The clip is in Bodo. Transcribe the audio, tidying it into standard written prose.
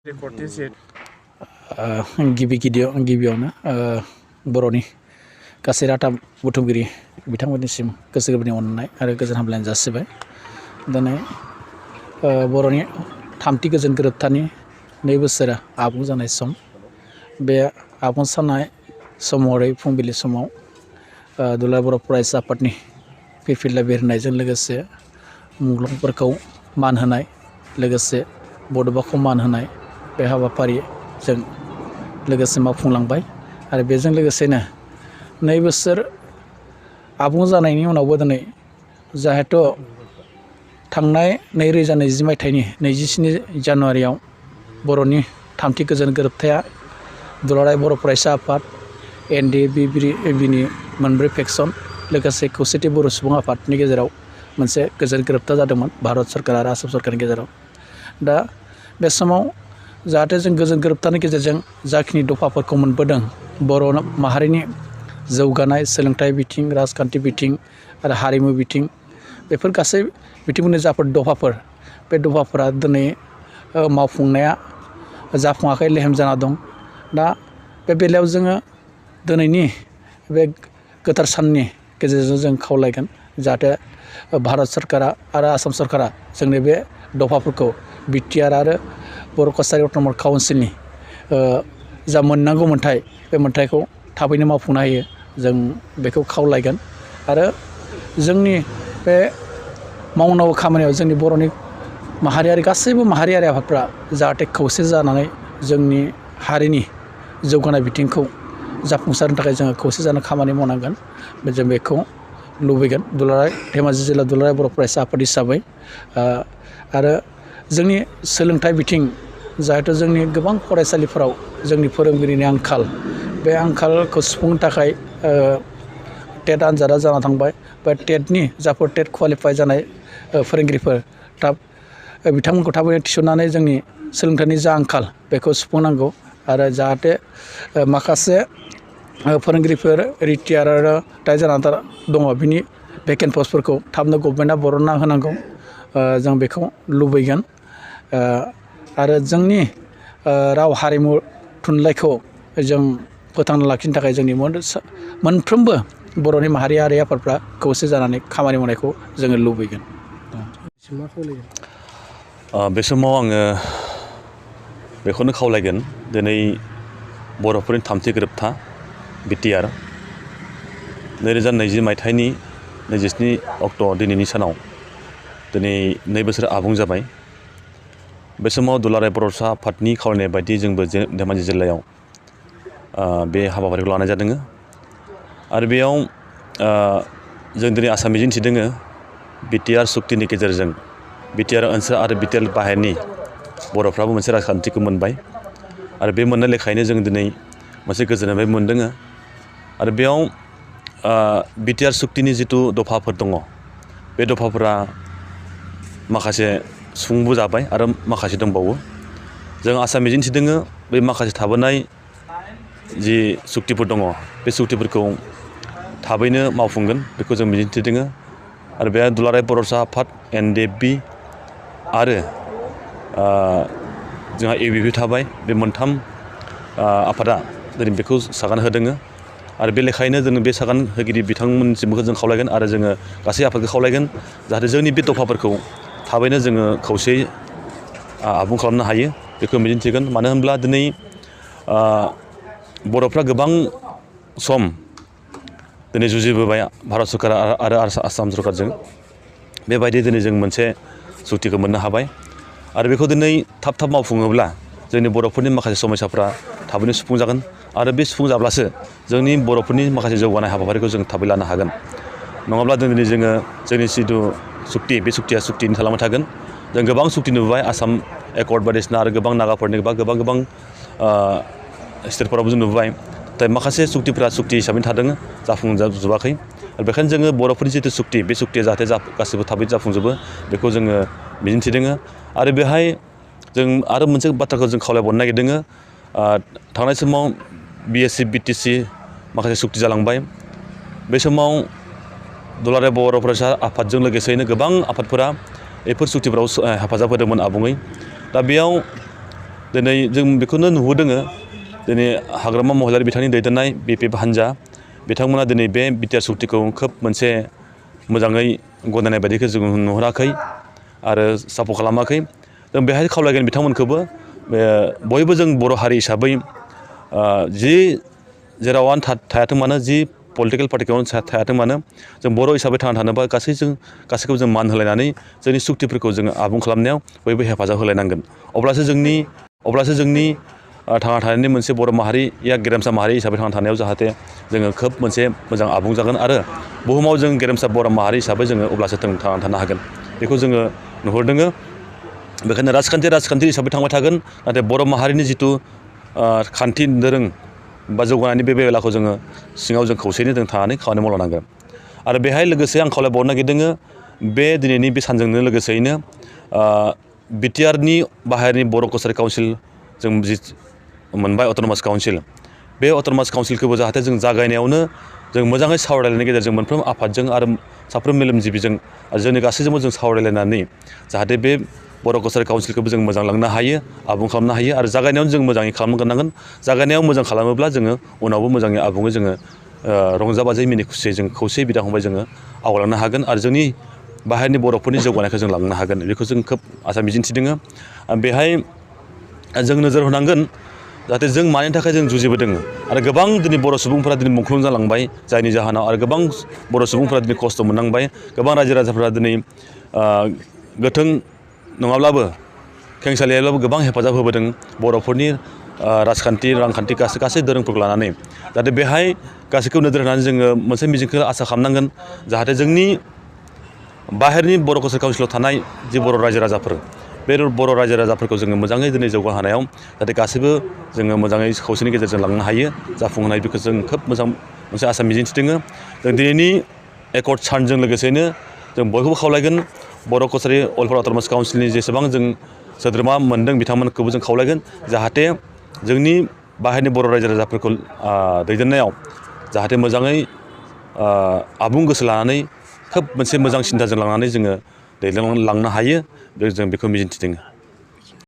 गिबियावनो बर'नि गासै रादाब बुथुमगिरि बिथांमोननिसिम गोसो गोरबोनि अननाय आरो गोजोन हामलायनाय जासिबाय। दिनै बर'नि थामथि गोजोन गोरोबथानि 2 बोसोरा आबुं जानाय सम। बे आबुं जानाय समावै फुंबिलि समाव दुलाराय बर' फरायसा आफादनि फिरफिला बिरहोनायजों लोगोसे मुंख्लंफोरखौ मान होनाय, लोगोसे बड'फाखौ मान होनाय बे हाबाफारिजों लोगोसे मावफुंलांबाय। आरो बेजों लोगोसेनो 2 बोसोर आबुं जानायनि उनावबो दिनै जाहेथु थांनाय 2020 मायथाइनि 27 जानुवारियाव बर'नि थामथि गोजोन गोरोबथाया दुलाराय बर' फरायसा आफाद, NDBBनि मोनब्रै फेक्सन, लोगोसे खौसेथि बर' सुबुं आफादनि गेजेराव मोनसे गोजोन गोरोबथा जादोंमोन भारत सरकार आरो आसाम सरकारनि गेजेराव। दा बे समाव जाहाथे जों गोजोन गोरोबथानि गेजेरजों जाखिनि दफाफोरखौ मोनबोदों, बर' माहारिनि जौगानाय, सोलोंथाइ बिथिं, राजखान्थि बिथिं आरो हारिमु बिथिं, बेफोर गासै बिथिंफोरनि जाफोर दफाफोर, बे दफाफोरा दिनै मावफुंनाया जाफुङाखै, लेहेम जाना दं। दा बे बेलायाव जोङो दिनैनि बे गोथार साननि गेजेरजों जों खावलायगोन जाहाथे भारत सरकारा आरो आसाम सरकारा जोंनि बे दफाफोरखौ बिटिआर आरो बर' कसारि अट'न'मास काउन्सिलनि जा मोननांगौ मोन्थाय, बे मोन्थायखौ थाबैनो मावफुंना होयो, जों बेखौ खावलायगोन। आरो जोंनि बे मावनांगौ खामानियाव जोंनि बर'नि माहारियारि गासैबो माहारियारि आफादफ्रा जाहाथे खौसे जानानै जोंनि हारिनि जौगानाय बिथिंखौ जाफुंसारनो थाखाय जोङो खौसे जाना खामानि मावनांगोन। जों बेखौ लुबैगोन दुलाराय धेमाजि जिल्ला दुलाराय बर' फरायसा आफाद हिसाबै। आरो जोंनि सोलोंथाइ बिथिं, जाहेथु जोंनि गोबां फरायसालिफोराव जोंनि फोरोंगिरिनि आंखाल, बे आंखालखौ सुफुंनो थाखाय टेट आनजादा जाना थांबाय। बे टेटनि जाफोर टेट क्वालिफाइ जानाय फोरोंगिरिफोर, बिथांमोनखौ थाबैनो थिसननानै जोंनि सोलोंथाइनि जा आंखाल बेखौ सुफुंनांगौ। आरो जाहाथे माखासे फोरोंगिरिफोर रिटायार आरो रिटायार जानानै दङ, बिनि भेकेन्ट पस्टफोरखौ थाबनो गभर्नमेन्टआ बरनना होनांगौ, जों बेखौ लुबैगोन। आरो जोंनि राव हारिमु थुनलाइखौ जों फोथांना लाखिनो थाखाय जोंनि मोनफ्रोमबो बर'नि माहारियारि आफादफ्रा खौसे जानानै खामानि मावनायखौ जोङो लुबैगोन। बे समाव आङो बेखौनो खावलायगोन, दिनै बर'फोरनि थामथि गोरोबथा बिटिआर 2020 मायथाइनि 27 अक्ट' दिनैनि सानाव दिनै 2 बोसोर आबुं जाबाय। बे समाव दुलाराय बर'सा आफादनि खावलायनाय बायदि जोंबो धेमाजि जिल्लायाव बे हाबाफारिखौ लानाय जादों। आरो बेयाव जों दिनै आसा मिजिंथिदों बिटिआर सुक्तिनि गेजेरजों बिटिआर ओनसोल आरो बिटिआर बाहेरनि बर'फ्राबो मोनसे राजखान्थिखौ मोनबाय। आरो बे मोननाय लेखायैनो जों दिनै मोनसे गोजोननाय मोनदों। आरो बेयाव बिटिआर सुक्तिनि जिथु दफाफोर दङ, बे दफाफोरा माखासे सुफुंबोजाबाय आरो माखासे दंबावो। जों आसा मिजिंथिदों बे माखासे थाबोनाय जि सुक्तिफोर दङ, बे सुक्तिफोरखौ थाबैनो मावफुंगोन, बेखौ जों मिजिंथिदों। आरो बे दुलाराय बर'सा आफाद, NDBB आरो जोंहा ABP थाबाय, बे मोनथाम आफादा दिनै बेखौ सागान होदों। आरो बे लेखायैनो जोङो बे सागान होगिरि बिथांमोननिसिमबो जों खावलायगोन आरो जोङो गासै आफादखौ खावलायगोन जाहाथे जोंनि बे दफाफोरखौ थाबैनो जोङो खौसेयै आबुं खालामनो हायो, बेखौ मिजिंथिगोन। मानो होनब्ला दिनै बर'फ्रा गोबां सम दिनै जुजिबोबाय भारत सरकार आरो आसाम सरकारजों। बेबायदि दिनै जों मोनसे सुक्तिखौ मोननो हाबाय। आरो बेखौ दिनै थाब मावफुङोब्ला जोंनि बर'फोरनि माखासे समयसाफ्रा थाबैनो सुफुंजागोन। आरो बे सुफुंजाब्लासो जोंनि बर'फोरनि माखासे जौगानाय हाबाफारिखौ जों थाबै लानो हागोन। नङाब्ला दिनै जोङो जोंनि जिथु सुक्ति, बे सुक्तिया सुक्तियैनो थालांबाय थागोन। जों गोबां सुक्ति नुबाय, आसाम एकर्ड बायदिसिना आरो गोबां गोबां स्टेटफोरावबो जों नुबाय। नाथाय माखासे सुक्तिफोरा सुक्ति हिसाबैनो थादों, जाफुंजोबाखै। आरो बेखायनो जोङो बर'फोरनि जिथु सुक्ति, बे सुक्तिया जाहाथे गासिबो थाबै जाफुंजोबो, बेखौ जोङो मिजिंथिदों। आरो बेहाय जों आरो मोनसे बाथ्राखौ जों खावलायबावनो नागिरदों। थांनाय समाव BSc BTC माखासे सुक्ति जालांबाय। बे समाव दुलाराय बर' फरायसा आफादजों लोगोसेयैनो गोबां आफादफोरा बेफोर सुक्तिफोराव हेफाजाब होदोंमोन आबुङै। दा बेयाव दिनै जों बेखौनो नुहुरदों दिनै हाग्रामा महिलारि बिथांनि दैदेननाय BPF हान्जा बिथांमोना दिनै बे बिटिआर सुक्तिखौ खोब मोनसे मोजाङै गनायनाय बायदिखौ जों नुहुराखै आरो सापर्ट खालामाखै। जों बेहाय खावलायगोन बिथांमोनखौबो बयबो जों बर' हारि हिसाबै जि जेरावनो थायाथों मानो जि पलिटिकेल पार्टिखौनो थायाथों मानो जों बर' हिसाबै थांना थानोबा गासैखौबो जों मान होलायनानै जोंनि सुक्तिफोरखौ जोङो आबुं खालामनायाव बयबो हेफाजाब होलायनांगोन। अब्लासो जोंनि थांना थानायनि मोनसे बर' माहारिया गेरेमसा माहारि हिसाबै थांना थानायाव जाहाथे जोङो खोब मोनसे मोजां आबुं जागोन आरो बुहुमाव जों गेरेमसा बर' माहारि हिसाबै जोङो अब्लासो थांना थानो हागोन बेखौ जोङो नुहुरदों। बेखायनो राजखान्थि हिसाबै थांबाय थागोन नाथाय बर' माहारिनि जिथु खान्थि दोरों बा जौगानायनि बे बेलाखौ जोङो सिङाव जों खौसेयैनो जों थानानै खामानि मावलांनांगोन। आरो बेहाय लोगोसे आं खावलायबावनो नागिरदों बे दिनैनि बे सानजोंनो लोगोसेयैनो बिटिआरनि बाहेरनि बर' कसारि काउन्सिल जों जि मोनबाय अट'नमास काउन्सिल बे अट'नमास काउन्सिलखौबो जाहाथे जों जागायनायावनो जों मोजाङै सावरायलायनायनि गेजेरजों मोनफ्रोम आफादजों आरो साफ्रोम मेलेमजिबिजों जोंनि गासैजोंबो जों सावरायलायनानै जाहाथे बे बर' कसारि काउन्सिलखौबो जों मोजां लांनो हायो आबुं खालामनो हायो आरो जागायनायावनो जों मोजाङै खालामनांगोन। जागायनायाव मोजां खालामोब्ला जोङो उनावबो मोजाङै आबुङै जोङो रंजा बाजायै मिनि खुसियै जों खौसेयै बिदा फंबाय जोङो आवगायलांनो हागोन आरो जोंनि बाहेरनि बर'फोरनि जौगानायखौ जों लांनो हागोन बेखौ जों खोब आसा मिजिंथिदों। बेहाय जों नोजोर होनांगोन जाहाथे जों मानि थाखाय जों जुजिबोदों आरो गोबां दिनै बर' सुबुंफोरा दिनै मुंख्लं जालांबाय जायनि जाहोनाव आरो गोबां बर' सुबुंफोरा दिनै खस्थ' मोननांबाय गोबां रायजो राजाफोरा दिनै गोथों नङाब्लाबो खेंसालियाब्लाबो गोबां हेफाजाब होबोदों बर'फोरनि राजखान्थि रांखान्थि गासै दोरोंफोरखौ लानानै जाहाथे बेहाय गासैखौ नोजोर होनानै जोङो मोनसे मिजिंखौ आसा खालामनांगोन जाहाथे जोंनि बाहेरनि बर' कसारि काउन्सिलाव थानाय जि बर' रायजो राजाफोर बे बर' रायजो राजाफोरखौ जोङो मोजाङै दिनै जौगाहोनायाव जाहाथे गासैबो जोङो मोजाङै खौसेनि गेजेरजों लांनो हायो जाफुंहोनाय बेखौ जों खोब मोजां मोनसे आसा मिजिंथिदों। जों दिनैनि एकर्ड सानजों लोगोसेनो जों बयखौबो खावलायगोन बर' कसारि अल अट'नमास काउन्सिलनि जेसेबां जों सोद्रोमा मोनदों बिथांमोनखौबो जों खावलायगोन जाहाथे जोंनि बाहेरनि बर' रायजो राजाफोरखौ दैदेननायाव जाहाथे मोजाङै आबुं गोसो लानानै खोब मोनसे मोजां सिन्थाजों लानानै जोङो दैदेनलांनो हायो जों बेखौ मिजिंथिदों।